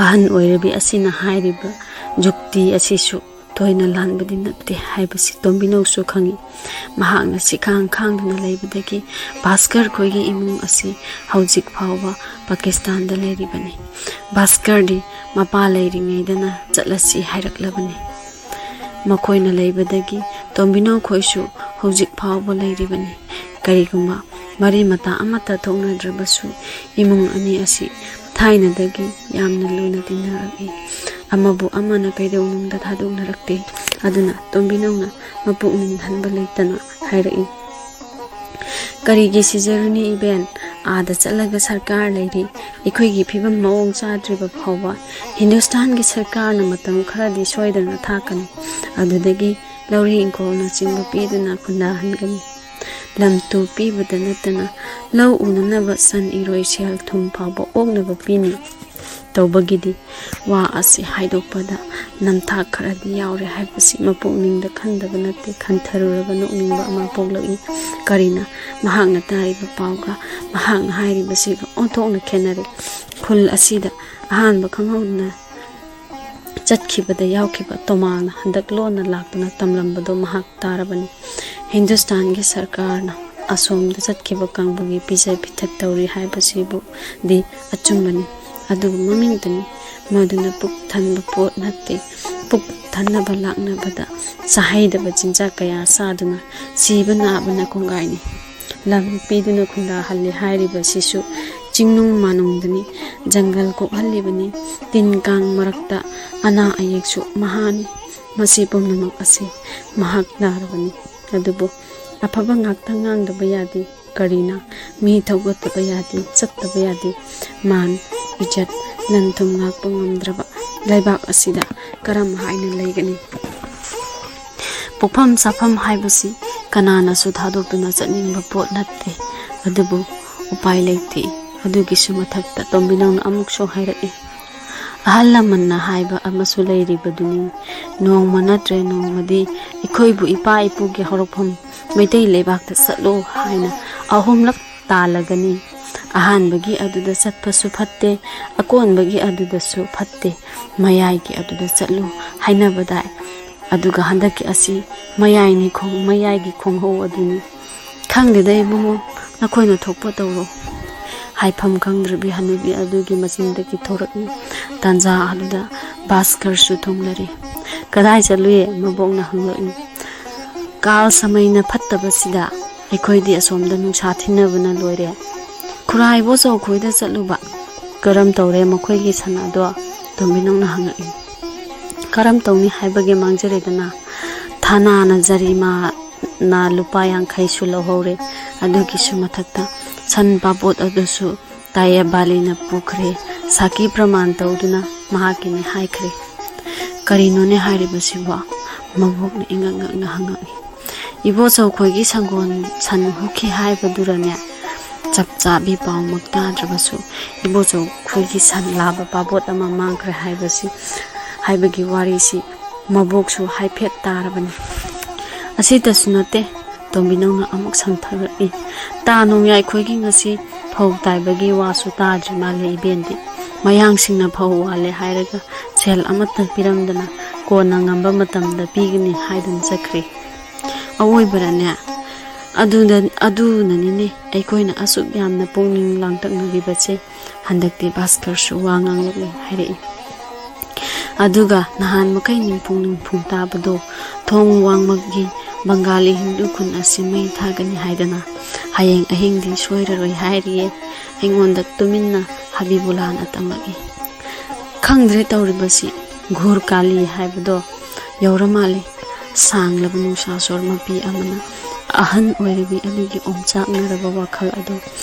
ꯑꯍꯟ ꯑꯣꯏꯔꯕꯤ ꯑꯁꯤꯅ ꯍꯥꯏꯔꯤꯕ ꯖꯨꯛꯇꯤ ꯑꯁꯤꯁꯨ ꯊꯣꯏꯅ ꯂꯥꯟꯕꯗꯤ ꯅꯠꯇꯦ ꯍꯥꯏꯕꯁꯤ ꯇꯣꯝꯕꯤꯅꯧꯁꯨ ꯈꯪꯏ꯫ ꯃꯍꯥꯛꯅ ꯁꯤꯈꯥꯡ ꯈꯥꯡꯗꯨꯅ ꯂꯩꯕꯗꯒꯤ ꯚꯥꯁꯀꯔ ꯈꯣꯏꯒꯤ ꯏꯃꯨꯡ ꯑꯁꯤ ꯍꯧꯖꯤꯛ ꯐꯥꯎꯕ ꯄꯥꯀꯤꯁꯇꯥꯟꯗ ꯂꯩꯔꯤꯕꯅꯤ꯫ ꯚꯥꯁꯀꯔꯗꯤ ꯃꯄꯥ ꯂꯩꯔꯤꯉꯩꯗꯅ ꯆꯠꯂꯁꯤ ꯍꯥꯏꯔꯛꯂꯕꯅꯤ꯫ ꯃꯈꯣꯏꯅ ꯂꯩꯕꯗꯒꯤ ꯇꯣꯝꯕꯤꯅꯧ ꯈꯣꯏꯁꯨ ꯍꯧꯖꯤꯛ ꯐꯥꯎꯕ ꯂꯩꯔꯤꯕꯅꯤ꯫ ꯀꯔꯤꯒꯨꯝꯕ ꯃꯔꯤ ꯃꯇꯥ ꯑꯃꯠꯇ ꯊꯣꯛꯅꯗ꯭ꯔꯕꯁꯨ ꯏꯃꯨꯡ ꯑꯅꯤ ꯑꯁꯤ ꯊꯥꯏꯅꯗꯒꯤ ꯌꯥꯝꯅ ꯂꯨꯅ ꯇꯤꯟꯅꯔꯛꯏ꯫ ꯑꯃꯕꯨ ꯑꯃꯅ ꯀꯩꯗꯧꯅꯨꯡꯗ ꯊꯥꯗꯣꯛꯅꯔꯛꯇꯦ꯫ ꯑꯗꯨꯅ ꯇꯣꯝꯕꯤꯅꯧꯅ ꯃꯄꯨꯛꯅꯤꯡ ꯍꯟꯕ ꯂꯩꯇꯅ ꯍꯥꯏꯔꯛꯏ, "ꯀꯔꯤꯒꯤ ꯁꯤꯖꯔꯨꯅꯤ ꯏꯕꯦꯟ? ꯑꯥꯗ ꯆꯠꯂꯒ ꯁꯔꯀꯥꯔ ꯂꯩꯔꯤ꯫ ꯑꯩꯈꯣꯏꯒꯤ ꯐꯤꯕꯝ ꯃꯑꯣꯡ ꯆꯥꯗ꯭ꯔꯤꯕ ꯐꯥꯎꯕ ꯍꯤꯟꯗꯨꯁꯇꯥꯟꯒꯤ ꯁꯔꯀꯥꯔꯅ ꯃꯇꯝ ꯈꯔꯗꯤ ꯁꯣꯏꯗꯅ ꯊꯥꯛꯀꯅꯤ꯫ ꯑꯗꯨꯗꯒꯤ ꯂꯧꯔꯤ ꯏꯪꯈꯣꯜꯅꯆꯤꯡꯕ ꯄꯤꯗꯨꯅ ꯈꯨꯟꯗꯥꯍꯟꯒꯅꯤ꯫ ꯂꯝ ꯇꯨ ꯄꯤꯕꯗ ꯅꯠꯇꯅ ꯂꯧ ꯎꯅꯅꯕ ꯁꯟ ꯏꯔꯣꯏ ꯁꯦꯜ ꯊꯨꯝ ꯐꯥꯎꯕ ꯑꯣꯛꯅꯕ ꯄꯤꯅꯤ" ꯇꯧꯕꯒꯤꯗꯤ ꯋꯥ ꯑꯁꯤ ꯍꯥꯏꯗꯣꯛꯄꯗ ꯅꯝꯊꯥꯛ ꯈꯔꯗꯤ ꯌꯥꯎꯔꯦ ꯍꯥꯏꯕꯁꯤ ꯃꯄꯨꯛꯅꯤꯡꯗ ꯈꯟꯗꯕ ꯅꯠꯇꯦ꯫ ꯈꯟꯊꯔꯨꯔꯒ ꯅꯣꯛꯅꯤꯡꯕ ꯑꯃ ꯄꯣꯛꯂꯛꯏ꯫ ꯀꯔꯤꯅ ꯃꯍꯥꯛꯅ ꯇꯥꯔꯤꯕ ꯄꯥꯎꯒ ꯃꯍꯥꯛꯅ ꯍꯥꯏꯔꯤꯕꯁꯤꯒ ꯑꯣꯟꯊꯣꯛꯅ ꯈꯦꯠꯅꯔꯦ꯫ ꯈꯨꯜ ꯑꯁꯤꯗ ꯑꯍꯥꯟꯕ ꯈꯪꯍꯧꯗꯅ ꯆꯠꯈꯤꯕꯗ ꯌꯥꯎꯈꯤꯕ ꯇꯣꯃꯥꯅ ꯍꯟꯗꯛ ꯂꯣꯟꯅ ꯂꯥꯛꯇꯨꯅ ꯇꯝꯂꯝꯕꯗꯨ ꯃꯍꯥꯛ ꯇꯥꯔꯕꯅꯤ꯫ ꯍꯤꯟꯗꯨꯁꯇꯥꯟꯒꯤ ꯁꯔꯀꯥꯔꯅ ꯑꯁꯣꯝꯗ ꯆꯠꯈꯤꯕ ꯀꯥꯡꯕꯨꯒꯤ ꯄꯤꯖ ꯄꯤꯊꯛ ꯇꯧꯔꯤ ꯍꯥꯏꯕꯁꯤꯕꯨꯗꯤ ꯑꯆꯨꯝꯕꯅꯤ, ꯑꯗꯨꯕꯨ ꯃꯃꯤꯡꯇꯅꯤ꯫ ꯃꯗꯨꯅ ꯄꯨꯛ ꯊꯟꯕ ꯄꯣꯠ ꯅꯠꯇꯦ꯫ ꯄꯨꯛ ꯊꯟꯅꯕ ꯂꯥꯛꯅꯕꯗ ꯆꯥꯍꯩꯗꯕ ꯆꯤꯟꯖꯥꯛ ꯀꯌꯥ ꯆꯥꯗꯨꯅ ꯁꯤꯕ ꯅꯥꯕꯅ ꯀꯣꯡꯒꯥꯏꯅꯤ꯫ ꯂꯝ ꯄꯤꯗꯨꯅ ꯈꯨꯟꯗꯥꯍꯜꯂꯤ ꯍꯥꯏꯔꯤꯕꯁꯤꯁꯨ ꯆꯤꯡꯅꯨꯡ ꯃꯥꯅꯨꯡꯗꯅꯤ꯫ ꯖꯪꯒꯜ ꯀꯣꯛꯍꯜꯂꯤꯕꯅꯤ꯫ ꯇꯤꯟ ꯀꯥꯡ ꯃꯔꯛꯇ ꯑꯅꯥ ꯑꯌꯦꯛꯁꯨ ꯃꯍꯥꯅꯤ꯫ ꯃꯁꯤ ꯄꯨꯝꯅꯃꯛ ꯑꯁꯤ ꯃꯍꯥꯛ ꯅꯥꯔꯕꯅꯤ꯫ ꯑꯗꯨꯕꯨ ꯑꯐꯕ ꯉꯥꯛꯇ ꯉꯥꯡꯗꯕ ꯌꯥꯗꯦ꯫ ꯀꯔꯤꯅ ꯃꯤ ꯊꯧꯒꯠꯇꯕ ꯌꯥꯗꯦ, ꯆꯠꯇꯕ ꯌꯥꯗꯦ꯫ ꯃꯥꯟ, ꯏꯖꯠ, ꯂꯟ ꯊꯨꯝ ꯉꯥꯛꯄ ꯉꯝꯗ꯭ꯔꯕ ꯂꯩꯕꯥꯛ ꯑꯁꯤꯗ ꯀꯔꯝ ꯍꯥꯏꯅ ꯂꯩꯒꯅꯤ? ꯄꯣꯛꯐꯝ ꯆꯥꯐꯝ ꯍꯥꯏꯕꯁꯤ ꯀꯅꯥꯅꯁꯨ ꯊꯥꯗꯣꯛꯇꯨꯅ ꯆꯠꯅꯤꯡꯕ ꯄꯣꯠ ꯅꯠꯇꯦ꯫ ꯑꯗꯨꯕꯨ ꯎꯄꯥꯏ ꯂꯩꯇꯦ꯫ ꯑꯗꯨꯒꯤꯁꯨ ꯃꯊꯛꯇ ꯇꯣꯝꯕꯤꯅꯧꯅ ꯑꯃꯨꯛꯁꯨ ꯍꯥꯏꯔꯛꯏ, "ꯑꯍꯜ ꯂꯃꯟꯅ ꯍꯥꯏꯕ ꯑꯃꯁꯨ ꯂꯩꯔꯤꯕꯗꯨꯅꯤ, ꯅꯣꯡꯃ ꯅꯠꯇ꯭ꯔꯦ ꯅꯣꯡꯃꯗꯤ ꯑꯩꯈꯣꯏꯕꯨ ꯏꯄꯥ ꯏꯄꯨꯒꯤ ꯍꯧꯔꯛꯐꯝ ꯃꯩꯇꯩ ꯂꯩꯕꯥꯛꯇ ꯆꯠꯂꯨ ꯍꯥꯏꯅ ꯑꯍꯨꯝꯂꯛ ꯇꯥꯜꯂꯒꯅꯤ꯫ ꯑꯍꯥꯟꯕꯒꯤ ꯑꯗꯨꯗ ꯆꯠꯄꯁꯨ ꯐꯠꯇꯦ, ꯑꯀꯣꯟꯕꯒꯤ ꯑꯗꯨꯗꯁꯨ ꯐꯠꯇꯦ, ꯃꯌꯥꯏꯒꯤ ꯑꯗꯨꯗ ꯆꯠꯂꯨ ꯍꯥꯏꯅꯕꯗꯥꯏ꯫ ꯑꯗꯨꯒ ꯍꯟꯗꯛꯀꯤ ꯑꯁꯤ ꯃꯌꯥꯏꯅꯤ ꯈꯣꯡ-, ꯃꯌꯥꯏꯒꯤ ꯈꯣꯡꯍꯧ ꯑꯗꯨꯅꯤ꯫ ꯈꯪꯗꯦꯗ ꯏꯕꯨꯡꯉꯣ, ꯅꯈꯣꯏꯅ ꯊꯣꯛꯄ ꯇꯧꯔꯣ"꯫ ꯍꯥꯏꯐꯝ ꯈꯪꯗ꯭ꯔꯕꯤ ꯍꯅꯨꯕꯤ ꯑꯗꯨꯒꯤ ꯃꯆꯤꯟꯗꯒꯤ ꯊꯣꯔꯛꯏ꯫ ꯇꯥꯟꯖꯥ ꯑꯗꯨꯗ ꯚꯥꯁꯀꯔꯁꯨ ꯊꯨꯡꯂꯔꯤ꯫ "ꯀꯗꯥꯏ ꯆꯠꯂꯨꯏ?" ꯃꯕꯣꯛꯅ ꯍꯪꯂꯛꯏ꯫ "ꯀꯥꯜ ꯁꯃꯩꯅ ꯐꯠꯇꯕꯁꯤꯗ ꯑꯩꯈꯣꯏꯗꯤ ꯑꯁꯣꯝꯗ ꯅꯨꯡꯁꯥ ꯊꯤꯟꯅꯕꯅ ꯂꯣꯏꯔꯦ꯫ ꯈꯨꯔꯥꯏꯕꯣ ꯆꯧꯈꯣꯏꯗ ꯆꯠꯂꯨꯕ"꯫ "ꯀꯔꯝ ꯇꯧꯔꯦ ꯃꯈꯣꯏꯒꯤ ꯁꯟ ꯑꯗꯣ?" ꯇꯣꯝꯕꯤꯅꯧꯅ ꯍꯪꯉꯛꯏ꯫ "ꯀꯔꯝ ꯇꯧꯅꯤ ꯍꯥꯏꯕꯒꯤ ꯃꯥꯡꯖꯔꯦꯗꯅ, ꯊꯥꯅꯥꯅ ꯖꯔꯤꯃꯥꯅ ꯂꯨꯄꯥ ꯌꯥꯡꯈꯩꯁꯨ ꯂꯧꯍꯧꯔꯦ꯫ ꯑꯗꯨꯒꯤꯁꯨ ꯃꯊꯛꯇ ꯁꯟ ꯄꯥꯕꯣꯠ ꯑꯗꯨꯁꯨ ꯇꯥꯌꯦꯕꯥꯂꯤꯅ ꯄꯨꯈ꯭ꯔꯦ, ꯁꯥꯈꯤ ꯄ꯭ꯔꯃꯥꯟ ꯇꯧꯗꯨꯅ ꯃꯍꯥꯛꯀꯤꯅꯤ ꯍꯥꯏꯈ꯭ꯔꯦ"꯫ "ꯀꯔꯤꯅꯣꯅꯦ ꯍꯥꯏꯔꯤꯕꯁꯤꯕꯣ?" ꯃꯕꯣꯛꯅ ꯏꯉꯛ ꯉꯛꯅ ꯍꯪꯉꯛꯏ꯫ "ꯏꯕꯣꯆꯧꯈꯣꯏꯒꯤ ꯁꯪꯒꯣꯟ ꯁꯟ ꯍꯨꯛꯈꯤ ꯍꯥꯏꯕꯗꯨꯔꯅꯦ?" ꯆꯞ ꯆꯥꯕꯤ ꯄꯥꯎꯃꯛ ꯇꯥꯗ꯭ꯔꯕꯁꯨ ꯏꯕꯣꯆꯧꯈꯣꯏꯒꯤ ꯁꯟ ꯂꯥꯕ ꯄꯥꯕꯣꯠ ꯑꯃ ꯃꯥꯡꯈ꯭ꯔꯦ ꯍꯥꯏꯕꯁꯤ, ꯍꯥꯏꯕꯒꯤ ꯋꯥꯔꯤꯁꯤ ꯃꯕꯣꯛꯁꯨ ꯍꯥꯏꯐꯦꯠ ꯇꯥꯔꯕꯅꯤ꯫ "ꯑꯁꯤꯇꯁꯨ ꯅꯠꯇꯦ", ꯇꯣꯝꯕꯤꯅꯧꯅ ꯑꯃꯨꯛ ꯁꯝꯊꯔꯛꯏ꯫ "ꯇꯥ ꯅꯣꯡꯌꯥꯏꯈꯣꯏꯒꯤ ꯉꯁꯤ ꯐꯧ ꯇꯥꯏꯕꯒꯤ ꯋꯥꯁꯨ ꯇꯥꯗ꯭ꯔꯤ ꯃꯥꯜꯂꯦ ꯏꯕꯦꯟꯗꯤ꯫ ꯃꯌꯥꯡꯁꯤꯡꯅ ꯐꯧ ꯋꯥꯜꯂꯦ ꯍꯥꯏꯔꯒ ꯁꯦꯜ ꯑꯃꯠꯇ ꯄꯤꯔꯝꯗꯅ ꯀꯣꯟꯅ ꯉꯝꯕ ꯃꯇꯝꯗ ꯄꯤꯒꯅꯤ ꯍꯥꯏꯗꯨꯅ ꯆꯠꯈ꯭ꯔꯦ꯫ ꯑꯋꯣꯏꯕꯔꯅꯦ? ꯑꯗꯨꯗ-, ꯑꯗꯨꯅꯅꯤꯅꯦ ꯑꯩꯈꯣꯏꯅ ꯑꯁꯨꯛ ꯌꯥꯝꯅ ꯄꯨꯛꯅꯤꯡ ꯂꯥꯡꯇꯛꯅꯔꯤꯕꯁꯦ"꯫ ꯍꯟꯗꯛꯇꯤ ꯚꯥꯁꯀꯔꯁꯨ ꯋꯥ ꯉꯥꯡꯂꯛꯂꯦ ꯍꯥꯏꯔꯛꯏ꯫ "ꯑꯗꯨꯒ ꯅꯍꯥꯟ ꯃꯈꯩ ꯅꯤꯡꯐꯨꯡ ꯅꯤꯡꯐꯨꯡ ꯇꯥꯕꯗꯣ, ꯊꯣꯡ ꯋꯥꯡꯃꯒꯤ ꯕꯪꯒꯥꯂꯤ ꯍꯤꯟꯗꯨ ꯈꯨꯟ ꯑꯁꯤ ꯃꯩ ꯊꯥꯒꯅꯤ ꯍꯥꯏꯗꯅ ꯍꯌꯦꯡ ꯑꯍꯤꯡꯗꯤ ꯁꯣꯏꯔꯔꯣꯏ ꯍꯥꯏꯔꯤꯌꯦ", ꯑꯩꯉꯣꯟꯗ ꯇꯨꯃꯤꯟꯅ ꯍꯕꯤꯕꯨꯂꯥꯅ ꯇꯝꯂꯛꯏ꯫ ꯈꯪꯗ꯭ꯔꯦ ꯇꯧꯔꯤꯕꯁꯤ, ꯘꯣꯔ ꯀꯥꯂꯤ ꯍꯥꯏꯕꯗꯣ ꯌꯧꯔ ꯃꯥꯜꯂꯦ꯫ ꯁꯥꯡꯂꯕ ꯅꯨꯡꯁꯥ ꯁꯣꯔ ꯃꯄꯤ ꯑꯃꯅ ꯑꯍꯟ ꯑꯣꯏꯔꯕꯤ ꯑꯗꯨꯒꯤ ꯑꯣꯝꯆꯥꯛꯅꯔꯕ ꯋꯥꯈꯜ ꯑꯗꯨ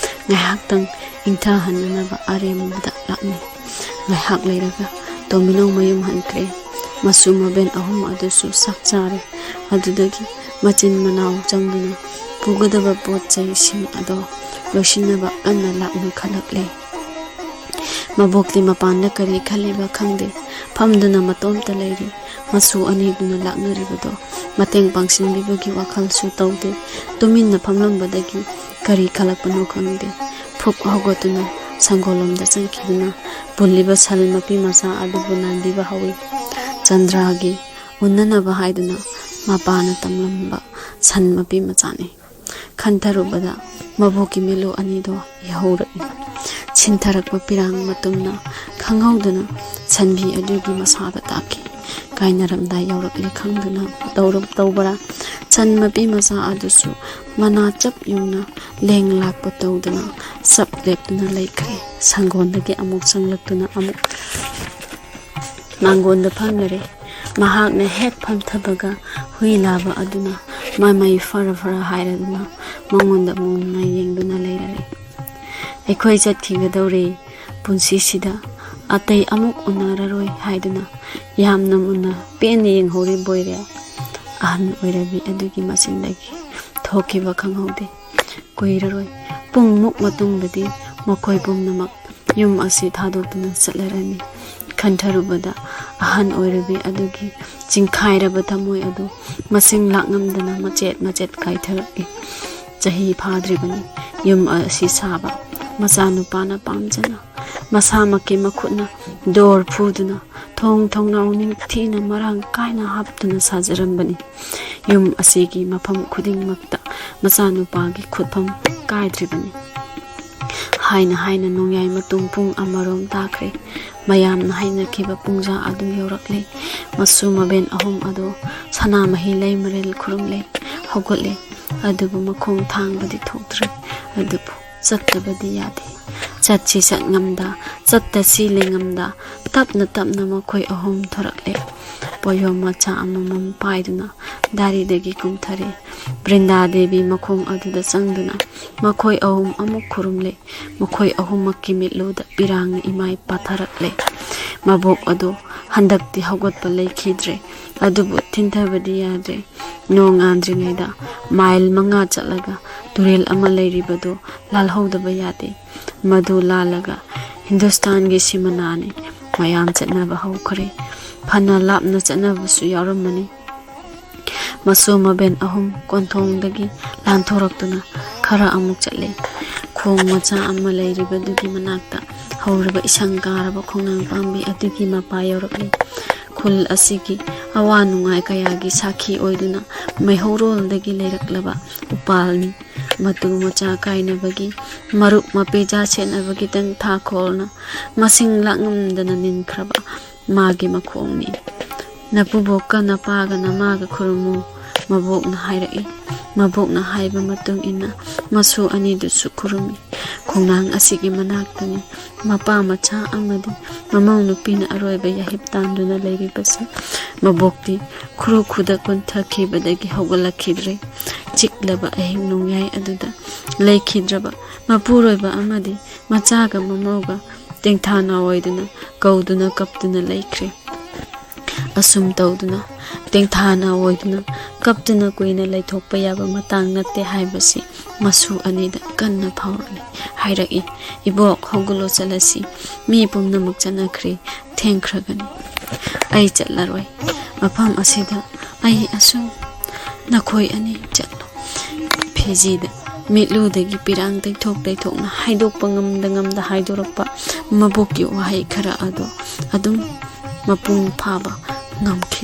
ꯉꯥꯏꯍꯥꯛꯇꯪ ꯏꯪꯊꯍꯟꯅꯅꯕ ꯑꯔꯦꯝꯕꯗ ꯂꯥꯛꯅꯩ꯫ ꯉꯥꯏꯍꯥꯛ ꯂꯩꯔꯒ ꯇꯣꯝꯕꯤꯅꯧ ꯃꯌꯨꯝ ꯍꯟꯈ꯭ꯔꯦ꯫ ꯃꯁꯨ ꯃꯕꯦꯟ ꯑꯍꯨꯝ ꯑꯗꯨꯁꯨ ꯆꯥꯛ ꯆꯥꯔꯦ꯫ ꯑꯗꯨꯗꯒꯤ ꯃꯆꯤꯟ ꯃꯅꯥꯎ ꯆꯪꯗꯨꯅ ꯄꯨꯒꯗꯕ ꯄꯣꯠ ꯆꯩꯁꯤꯡ ꯑꯗꯣ ꯂꯣꯏꯁꯤꯟꯅꯕ ꯀꯟꯅ ꯂꯥꯛꯅꯈꯠꯂꯛꯂꯦ꯫ ꯃꯕꯣꯛꯇꯤ ꯃꯄꯥꯟꯗ ꯀꯔꯤ ꯈꯜꯂꯤꯕ ꯈꯪꯗꯦ꯫ ꯐꯝꯗꯨꯅ ꯃꯇꯣꯝꯇ ꯂꯩꯔꯤ꯫ ꯃꯁꯨ ꯑꯅꯤꯗꯨꯅ ꯂꯥꯛꯅꯔꯤꯕꯗꯣ ꯃꯇꯦꯡ ꯄꯥꯡꯁꯤꯟꯕꯤꯕꯒꯤ ꯋꯥꯈꯜꯁꯨ ꯇꯧꯗꯦ꯫ ꯇꯨꯃꯤꯟꯅ ꯐꯝꯂꯝꯕꯗꯒꯤ ꯀꯔꯤ ꯈꯜꯂꯛꯄꯅꯣ ꯈꯪꯗꯦ꯫ ꯐꯨꯛ ꯍꯧꯒꯠꯇꯨꯅ ꯁꯪꯒꯣꯜꯂꯣꯝꯗ ꯆꯪꯈꯤꯗꯨꯅ ꯄꯨꯜꯂꯤꯕ ꯁꯟ ꯃꯄꯤ ꯃꯆꯥ ꯑꯗꯨꯕꯨ ꯅꯥꯟꯕꯤꯕ ꯍꯧꯏ꯫ ꯆꯟꯗ꯭ꯔꯥꯒꯤ ꯎꯅꯅꯕ ꯍꯥꯏꯗꯨꯅ ꯃꯄꯥꯅ ꯇꯝꯂꯝꯕ ꯁꯟ ꯃꯄꯤ ꯃꯆꯥꯅꯤ꯫ ꯈꯟꯊꯔꯨꯕꯗ ꯃꯕꯣꯛꯀꯤ ꯃꯤꯠꯂꯨ ꯑꯅꯤꯗꯣ ꯌꯥꯍꯧꯔꯛꯏ꯫ ꯁꯤꯟꯊꯔꯛꯄ ꯄꯤꯔꯥꯡ ꯃꯇꯨꯝꯅ ꯈꯪꯍꯧꯗꯅ ꯁꯟꯕꯤ ꯑꯗꯨꯒꯤ ꯃꯁꯥꯗ ꯇꯥꯈꯤ꯫ ꯀꯥꯏꯅꯔꯝꯗꯥꯏ ꯌꯧꯔꯛꯂꯦ ꯈꯪꯗꯨꯅ ꯇꯧꯔ-, ꯇꯧꯕ꯭ꯔꯥ? ꯁꯟ ꯃꯄꯤ ꯃꯆꯥ ꯑꯗꯨꯁꯨ ꯃꯅꯥ ꯆꯞ ꯌꯨꯡꯅ ꯂꯦꯡ ꯂꯥꯛꯄ ꯇꯧꯗꯨꯅ ꯆꯞ ꯂꯦꯞꯇꯨꯅ ꯂꯩꯈ꯭ꯔꯦ꯫ ꯁꯪꯒꯣꯟꯗꯒꯤ ꯑꯃꯨꯛ ꯆꯪꯂꯛꯇꯨꯅ ꯑꯃꯨꯛ ꯃꯥꯡꯒꯣꯟꯗ ꯐꯝꯂꯔꯦ꯫ ꯃꯍꯥꯛꯅ ꯍꯦꯛ ꯐꯝꯊꯕꯒ ꯍꯨꯏ ꯂꯥꯕ ꯑꯗꯨꯅ ꯃꯃꯩ ꯐꯔ ꯐꯔ ꯍꯥꯏꯔꯗꯨꯅ ꯃꯉꯣꯟꯗ ꯃꯨꯟꯅ ꯌꯦꯡꯗꯨꯅ ꯂꯩꯔꯔꯦ꯫ "ꯑꯩꯈꯣꯏ ꯆꯠꯈꯤꯒꯗꯧꯔꯦ, ꯄꯨꯟꯁꯤꯁꯤꯗ ꯑꯇꯩ ꯑꯃꯨꯛ ꯎꯅꯔꯔꯣꯏ" ꯍꯥꯏꯗꯨꯅ ꯌꯥꯝꯅ ꯃꯨꯟꯅ ꯄꯦꯟꯅ ꯌꯦꯡꯍꯧꯔꯤ ꯕꯣꯏꯔꯦ꯫ ꯑꯍꯟ ꯑꯣꯏꯔꯕꯤ ꯑꯗꯨꯒꯤ ꯃꯆꯤꯟꯗꯒꯤ ꯊꯣꯛꯈꯤꯕ ꯈꯪꯍꯧꯗꯦ꯫ ꯀꯨꯏꯔꯔꯣꯏ, ꯄꯨꯡꯃꯨꯛ ꯃꯇꯨꯡꯗꯗꯤ ꯃꯈꯣꯏ ꯄꯨꯝꯅꯃꯛ ꯌꯨꯝ ꯑꯁꯤ ꯊꯥꯗꯣꯛꯇꯨꯅ ꯆꯠꯂꯔꯅꯤ꯫ ꯈꯟꯊꯔꯨꯕꯗ ꯑꯍꯟ ꯑꯣꯏꯔꯕꯤ ꯑꯗꯨꯒꯤ ꯆꯤꯡꯈꯥꯏꯔꯕ ꯊꯃꯣꯏ ꯑꯗꯨ ꯃꯁꯤꯡ ꯂꯥꯛꯉꯝꯗꯅ ꯃꯆꯦꯠ ꯃꯆꯦꯠ ꯀꯥꯏꯊꯔꯛꯏ꯫ ꯆꯍꯤ ꯐꯥꯗ꯭ꯔꯤꯕꯅꯤ ꯌꯨꯝ ꯑꯁꯤ ꯁꯥꯕ꯫ ꯃꯆꯥꯅꯨꯄꯥꯅ ꯄꯥꯝꯖꯅ ꯃꯁꯥꯃꯛꯀꯤ ꯃꯈꯨꯠꯅ ꯗꯣꯔ ꯐꯨꯗꯨꯅ ꯊꯣꯡ ꯊꯣꯡꯅꯥꯎ ꯅꯤꯡꯊꯤꯅ ꯃꯔꯥꯡ ꯀꯥꯏꯅ ꯍꯥꯞꯇꯨꯅ ꯁꯥꯖꯔꯝꯕꯅꯤ꯫ ꯌꯨꯝ ꯑꯁꯤꯒꯤ ꯃꯐꯝ ꯈꯨꯗꯤꯡꯃꯛꯇ ꯃꯆꯥꯅꯨꯄꯥꯒꯤ ꯈꯨꯠꯐꯝ ꯀꯥꯏꯗ꯭ꯔꯤꯕꯅꯤ꯫ ꯍꯥꯏꯅ ꯍꯥꯏꯅ ꯅꯣꯡꯌꯥꯏ ꯃꯇꯨꯡ ꯄꯨꯡ ꯑꯃꯔꯣꯝ ꯇꯥꯈ꯭ꯔꯦ꯫ ꯃꯌꯥꯝꯅ ꯍꯥꯏꯅꯈꯤꯕ ꯄꯨꯡꯖꯥ ꯑꯗꯨ ꯌꯧꯔꯛꯂꯦ꯫ ꯃꯁꯨ ꯃꯕꯦꯟ ꯑꯍꯨꯝ ꯑꯗꯨ ꯁꯅꯥꯃꯍꯤ ꯂꯩꯃꯔꯦꯜ ꯈꯨꯔꯨꯝꯂꯦ, ꯍꯧꯒꯠꯂꯦ꯫ ꯑꯗꯨꯕꯨ ꯃꯈꯣꯡ ꯊꯥꯡꯕꯗꯤ ꯊꯣꯛꯇ꯭ꯔꯦ꯫ ꯑꯗꯨꯕꯨ ꯆꯠꯇꯕꯗꯤ ꯌꯥꯗꯦ꯫ ꯆꯠꯁꯤ ꯆꯠ ꯉꯝꯗ, ꯆꯠꯇꯁꯤ ꯂꯦꯡꯉꯝꯗ, ꯇꯞꯅ ꯇꯞꯅ ꯃꯈꯣꯏ ꯑꯍꯨꯝ ꯊꯣꯔꯛꯂꯦ꯫ ꯄꯣꯌꯣꯝ ꯃꯆꯥ ꯑꯃꯃꯝ ꯄꯥꯏꯗꯨꯅ ꯗꯥꯔꯤꯗꯒꯤ ꯀꯨꯝꯊꯔꯦ꯫ ꯕ꯭ꯔꯤꯟꯗꯥ ꯗꯦꯕꯤ ꯃꯈꯣꯡ ꯑꯗꯨꯗ ꯆꯪꯗꯨꯅ ꯃꯈꯣꯏ ꯑꯍꯨꯝ ꯑꯃꯨꯛ ꯈꯨꯔꯨꯝꯂꯦ꯫ ꯃꯈꯣꯏ ꯑꯍꯨꯝꯃꯛꯀꯤ ꯃꯤꯠꯂꯨꯗ ꯄꯤꯔꯥꯡꯅ ꯏꯃꯥꯏ ꯄꯥꯊꯔꯛꯂꯦ꯫ ꯃꯕꯣꯛ ꯑꯗꯨ ꯍꯟꯗꯛꯇꯤ ꯍꯧꯒꯠꯄ ꯂꯩꯈꯤꯗ꯭ꯔꯦ, ꯑꯗꯨꯕꯨ ꯊꯤꯟꯊꯕꯗꯤ ꯌꯥꯗ꯭ꯔꯦ꯫ ꯅꯣꯡꯉꯥꯟꯗ꯭ꯔꯤꯉꯩꯗ ꯃꯥꯏꯜ ꯃꯉꯥ ꯆꯠꯂꯒ ꯇꯨꯔꯦꯜ ꯑꯃ ꯂꯩꯔꯤꯕꯗꯨ ꯂꯥꯜꯍꯧꯗꯕ ꯌꯥꯗꯦ꯫ ꯃꯗꯨ ꯂꯥꯜꯂꯒ ꯍꯤꯟꯗꯨꯁꯇꯥꯟꯒꯤ ꯁꯤꯃꯅꯥꯅꯤ꯫ ꯃꯌꯥꯝ ꯆꯠꯅꯕ ꯍꯧꯈ꯭ꯔꯦ꯫ ꯐꯅ ꯂꯥꯞꯅ ꯆꯠꯅꯕꯁꯨ ꯌꯥꯎꯔꯝꯃꯅꯤ꯫ ꯃꯁꯨ ꯃꯕꯦꯟ ꯑꯍꯨꯝ ꯀꯣꯟꯊꯣꯡꯗꯒꯤ ꯂꯥꯟꯊꯣꯔꯛꯇꯨꯅ ꯈꯔ ꯑꯃꯨꯛ ꯆꯠꯂꯦ꯫ ꯈꯣꯡ ꯃꯆꯥ ꯑꯃ ꯂꯩꯔꯤꯕꯗꯨꯒꯤ ꯃꯅꯥꯛꯇ ꯍꯧꯔꯤꯕ ꯏꯁꯪ ꯀꯥꯔꯕ ꯈꯣꯡꯅꯥꯡ ꯄꯥꯝꯕꯤ ꯑꯗꯨꯒꯤ ꯃꯄꯥ ꯌꯧꯔꯛꯂꯤ꯫ ꯈꯨꯜ ꯑꯁꯤꯒꯤ ꯑꯋꯥ ꯅꯨꯡꯉꯥꯏ ꯀꯌꯥꯒꯤ ꯁꯥꯈꯤ ꯑꯣꯏꯗꯨꯅ ꯃꯩꯍꯧꯔꯣꯜꯗꯒꯤ ꯂꯩꯔꯛꯂꯕ ꯎꯄꯥꯜꯅꯤ꯫ ꯃꯇꯨ ꯃꯆꯥ ꯀꯥꯏꯅꯕꯒꯤ, ꯃꯔꯨꯞ ꯃꯄꯤꯖꯥ ꯁꯦꯠꯅꯕꯒꯤ ꯇꯦꯡꯊꯥꯈꯣꯜꯅ ꯃꯁꯤꯡ ꯂꯥꯛꯉꯝꯗꯅ ꯅꯤꯟꯈ꯭ꯔꯕ ꯃꯥꯒꯤ ꯃꯈꯣꯡꯅꯤ꯫ "ꯅꯄꯨꯕꯣꯛꯀ ꯅꯄꯥꯒ ꯅꯃꯥꯒ ꯈꯨꯔꯨꯝꯃꯨ," ꯃꯕꯣꯛꯅ ꯍꯥꯏꯔꯛꯏ꯫ ꯃꯕꯣꯛꯅ ꯍꯥꯏꯕ ꯃꯇꯨꯡ ꯏꯟꯅ ꯃꯁꯨ ꯑꯅꯤꯗꯨꯁꯨ ꯈꯨꯔꯨꯝꯃꯤ꯫ ꯈꯣꯡꯅꯥꯡ ꯑꯁꯤꯒꯤ ꯃꯅꯥꯛꯇꯅꯤ ꯃꯄꯥ ꯃꯆꯥ ꯑꯃꯗꯤ ꯃꯃꯧ ꯅꯨꯄꯤꯅ ꯑꯔꯣꯏꯕ ꯌꯥꯍꯤꯞ ꯇꯥꯟꯗꯨꯅ ꯂꯩꯔꯤꯕꯁꯦ꯫ ꯃꯕꯣꯛꯇꯤ ꯈꯨꯔꯨ ꯈꯨꯗꯛ ꯀꯨꯟꯊꯈꯤꯕꯗꯒꯤ ꯍꯧꯒꯠꯂꯛꯈꯤꯗ꯭ꯔꯦ꯫ ꯆꯤꯛꯂꯕ ꯑꯍꯤꯡ ꯅꯣꯡꯌꯥꯏ ꯑꯗꯨꯗ ꯂꯩꯈꯤꯗ꯭ꯔꯕ ꯃꯄꯨꯔꯣꯏꯕ ꯑꯃꯗꯤ ꯃꯆꯥꯒ ꯃꯃꯧꯒ ꯇꯦꯡꯊꯥ ꯅꯥꯑꯣꯏꯗꯨꯅ ꯀꯧꯗꯨꯅ ꯀꯞꯇꯨꯅ ꯂꯩꯈ꯭ꯔꯦ꯫ ꯑꯁꯨꯝ ꯇꯧꯗꯨꯅ ꯇꯦꯡꯊꯥ ꯅꯥꯑꯣꯏꯗꯨꯅ ꯀꯞꯇꯨꯅ ꯀꯨꯏꯅ ꯂꯩꯊꯣꯛꯄ ꯌꯥꯕ ꯃꯇꯥꯡ ꯅꯠꯇꯦ ꯍꯥꯏꯕꯁꯤ ꯃꯁꯨ ꯑꯅꯤꯗ ꯀꯟꯅ ꯐꯥꯎꯔꯛꯂꯤ꯫ ꯍꯥꯏꯔꯛꯏ, "ꯏꯕꯣꯛ, ꯍꯧꯒꯠꯂꯣ, ꯆꯠꯂꯁꯤ꯫ ꯃꯤ ꯄꯨꯝꯅꯃꯛ ꯆꯠꯅꯈ꯭ꯔꯦ꯫ ꯊꯦꯡꯈ꯭ꯔꯒꯅꯤ꯫ ꯑꯩ ꯆꯠꯂꯔꯣꯏ꯫ ꯃꯐꯝ ꯑꯁꯤꯗ ꯑꯩ ꯑꯁꯨꯝ ꯅꯈꯣꯏ ꯑꯅꯤ ꯆꯠꯂꯣ꯫" ꯐꯤꯖꯤꯗ ꯃꯤꯠꯂꯨꯗꯒꯤ ꯄꯤꯔꯥꯡ ꯇꯩꯊꯣꯛ ꯇꯩꯊꯣꯛꯅ ꯍꯥꯏꯗꯣꯛꯄ ꯉꯝꯗ ꯉꯝꯗ ꯍꯥꯏꯗꯣꯔꯛꯄ ꯃꯕꯣꯛꯀꯤ ꯋꯥꯍꯩ ꯈꯔ ꯑꯗꯣ ꯑꯗꯨꯝ ꯃꯄꯨꯡ ꯐꯥꯕ ꯉꯝꯈꯤ꯫